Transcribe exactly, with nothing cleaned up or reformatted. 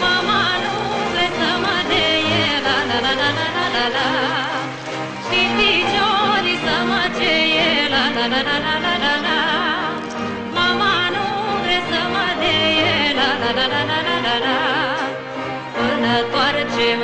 Mama, nu vré sa ma déyèr, la, la, la. Piti Johnny sa ma déyèr, la, la, la. Mama, nu vré sa ma déyèr, la, la, la. Pou la toir tchim